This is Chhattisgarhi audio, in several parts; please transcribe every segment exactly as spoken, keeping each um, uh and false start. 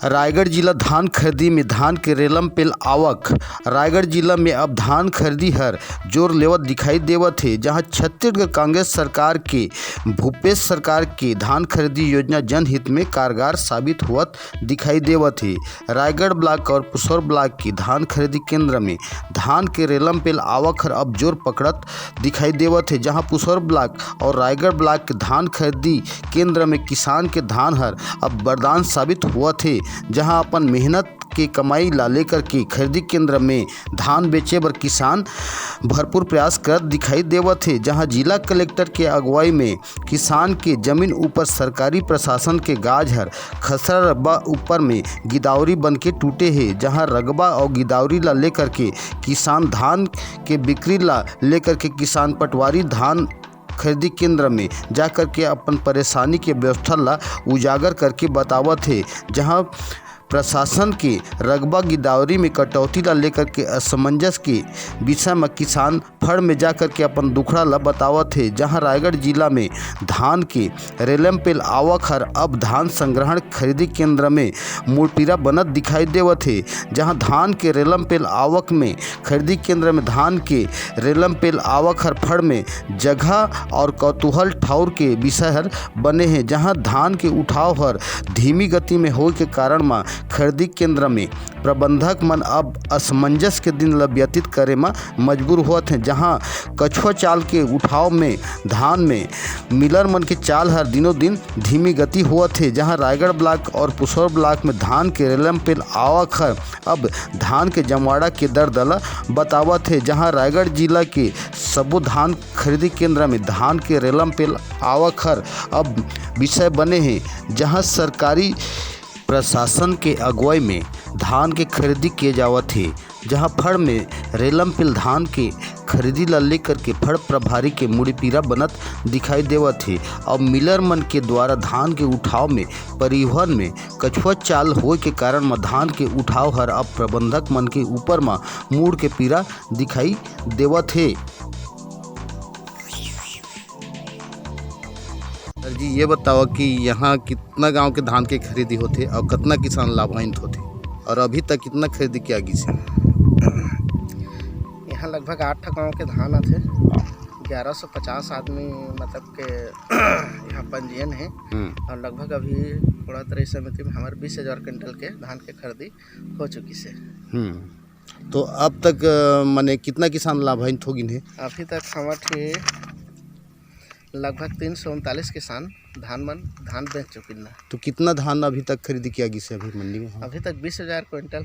रायगढ़ जिला धान खरीदी में धान के रेलम पेल आवक। रायगढ़ जिला में अब धान खरीदी हर जोर लेवत दिखाई देवत हे, जहां छत्तीसगढ़ कांग्रेस सरकार के, भूपेश सरकार के धान खरीदी योजना जनहित में कारगर साबित होवत दिखाई देवत हे। रायगढ़ ब्लॉक और पुसौर ब्लॉक के धान खरीदी केंद्र में धान के रेलम पेल आवक हर अब जोर पकड़त दिखाई देवत हे, जहां पुसौर ब्लॉक और रायगढ़ ब्लॉक के धान खरीदी केंद्र में किसान के धान हर अब वरदान साबित होवत हे, जहां अपन मेहनत के कमाई ला लेकर के खरीदी केंद्र में धान बेचे बर किसान भरपूर प्रयास करत दिखाई देवत हे, जहां जिला कलेक्टर के अगुवाई में किसान के जमीन ऊपर सरकारी प्रशासन के गाज हर खसरा रकबा ऊपर में गिदावरी बन के टूटे हे, जहां रकबा और गिदावरी ला लेकर के किसान धान के बिक्री ला लेकर के किसान पटवारी धान खरीदी केंद्र में जाकर के अपन परेशानी के व्यवस्था ला उजागर करके बतावत हे, जहां प्रशासन के रकबा गिदावरी में कटौती ला लेकर के असमंजस के विषय म किसान फड़ में जाकर के अपन दुखड़ा ला बतावत हे, जहां रायगढ़ जिला में धान के रेलम पेल आवक हर अब धान संग्रहण खरीदी केंद्र में मुड़पीरा बनत दिखाई देवत हे, जहां धान के रेलम पेल आवक में खरीदी केंद्र में धान के रेलम पेल आवक हर फड़ में जगह और कौतूहल ठौर के विषय हर बने हे, जहां धान के उठाव हर धीमी गति में होए के कारण म खरीदी केंद्र में प्रबंधक मन अब असमंजस के दिन ल व्यतीत करे म मजबूर होत हें, जहां कछुआ चाल के उठाव में धान में मिलर मन के चाल हर दिनों दिन धीमी गति होवत हे, जहां रायगढ़ ब्लॉक और पुसौर ब्लॉक में धान के रेलम पेल आवक हर अब धान के जमवाड़ा के दर्द ल बतावत हे, जहां रायगढ़ जिला के सबो धान खरीदी केंद्र में धान के रेलम पेल आवक हर अब विषय बने हे, जहां सरकारी प्रशासन के अगुवाई में धान के खरीदी किए जावत हे, जहां फड़ में रेलम पेल धान के खरीदी ला लेकर के फड़ प्रभारी के मुड़ी पीरा बनत दिखाई देवत हे। अब मिलर मन के द्वारा धान के उठाव में परिवहन में कछुआ चाल होए के कारण म धान के उठाव हर अब प्रबंधक मन के ऊपर म मूड़ के पीरा दिखाई देवत हे। सर जी, ये बताओ कि यहाँ कितना गांव के धान के खरीदी होथे और कितना किसान लाभान्वित होथे और अभी तक कितना खरीदी किया गिस हे? यहाँ लगभग आठ ठो गांव के धान आथे। ग्यारह सौ पचास आदमी मतलब के यहाँ पंजीयन हे। हम्म। और लगभग अभी कोड़ातरई समिति में हमारे बीस हजार क्विंटल के धान के खरीदी हो चुकी से। हम्म। तो अब तक, अ, माने कितना किसान लाभान्वित हो गिन हे? अभी तक हमर ठी लगभग तीन सौ उनतालीस किसान धान मन, धान बेच चुकिन ना। तो कितना धान अभी तक खरीदी किया गिस हे अभी मंडी में? हाँ। अभी तक बीस हजार क्विंटल।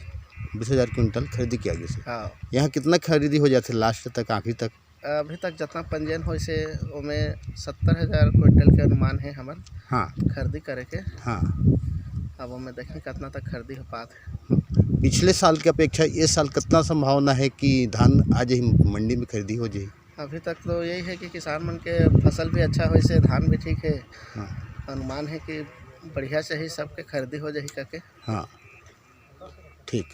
बीस हजार क्विंटल खरीदी किया गिस हे। हाँ। यहाँ कितना खरीदी हो जाथे लास्ट तक, आखिरी तक? अभी तक जितना पंजीयन होइस हे, ओमे सत्तर हजार क्विंटल के अनुमान हे हमर। हाँ। खरीदी करे के। हाँ। अब ओमे देखी कितना तक खरीदी हो पात हे। पिछले साल के अपेक्षा ये साल कितना संभावना है कि धान आ जाही मंडी में, खरीदी हो जाही? अभी तक तो यही है कि किसान मन के फसल भी अच्छा होइस हे, धान भी ठीक है। हाँ। अनुमान है कि बढ़िया से ही सबके खरीदी हो जाही करके। हाँ, ठीक।